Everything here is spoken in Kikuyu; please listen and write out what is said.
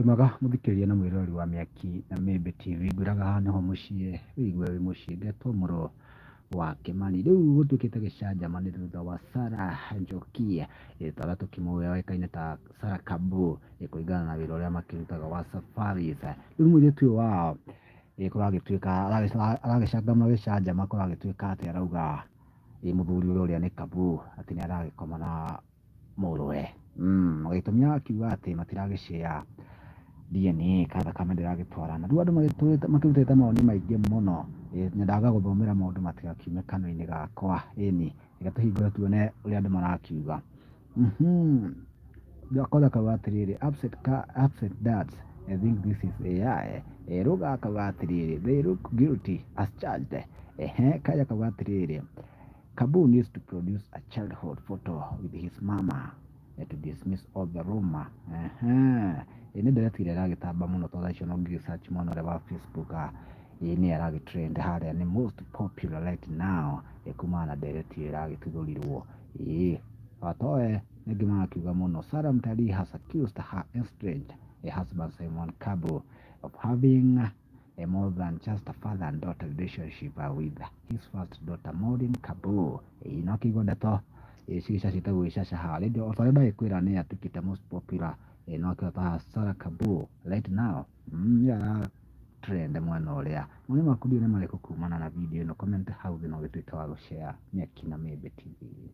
Wĩ mwega mũthikĩrĩria na mwĩroreri wa Mĩaki na Mĩmbi TV, ngwĩraga haha nĩho mũciĩ, wĩigue wĩ mũciĩ, ngetwo mũrũ wa Kĩmani. Rĩu gũtuĩkĩte gĩcanjama nĩ thutha wa Sarah Njoki, twana tũkĩmũĩ oĩkaine ta Sarah Kabu, kũringana na wĩra ũrĩa makĩrutaga wa safaris. Rĩu mũirĩtu ũyũ wao kũragĩtuĩka aragĩcanjama gĩcanjama kũragĩtuĩka atĩ arauga mũthuri ũrĩa nĩ Kabu, atĩ nĩ aragĩkoma na mũrũwe. Gĩtũmi akiuga atĩ matiragĩ share DNA kana thakame ndĩragĩtwarana. Rĩu andũ makĩrutĩte mawoni maingĩ mũno, nyendaga gũthomera maũndũ matigakiume kanua-inĩ gakwa, ĩni, reke tũhingũre tuone ũrĩa andũ marakiuga. Kwanza akauga atĩrĩrĩ, "Upset dads, I think this is AI." Ruga akauga atĩrĩrĩ, "They look guilty as charged." Ehe, Kaya akauga atĩrĩrĩ, "Kabu needs to produce a childhood photo with his mama to dismiss all the rumor." Ehe, nĩ ndereti ĩrĩa ĩragĩtamba mũno tondũ thaa icio no ũngĩ search mwena ũrĩa wa Facebook, ĩĩ nĩyo ĩragĩ trend harĩa, nĩ most popular right now, kumana na ndereti ĩyo ĩragĩtuthũrirwo. Ĩĩ watoe nĩ marakiuga mũno. Sarah Mtalii has accused her estranged husband Simon Kabu of having a more than just a father and daughter relationship with his first daughter Maureen Kabu. Ĩĩ no kĩigua ndeto cigĩcacĩte gũgĩcaca haha rĩngĩ, o ta ũrĩa ndagĩkwĩra nĩ atuĩkĩte most popular, no akĩhota Sarah Kabu right now nĩyo ĩra trend mwena ũrĩa. Mawoni maku ndiũĩ nĩ marĩkũ kumana na video ĩno? Comment hau thĩ na ũgĩtuĩke wa gũ share Mĩaki na Mĩmbi TV.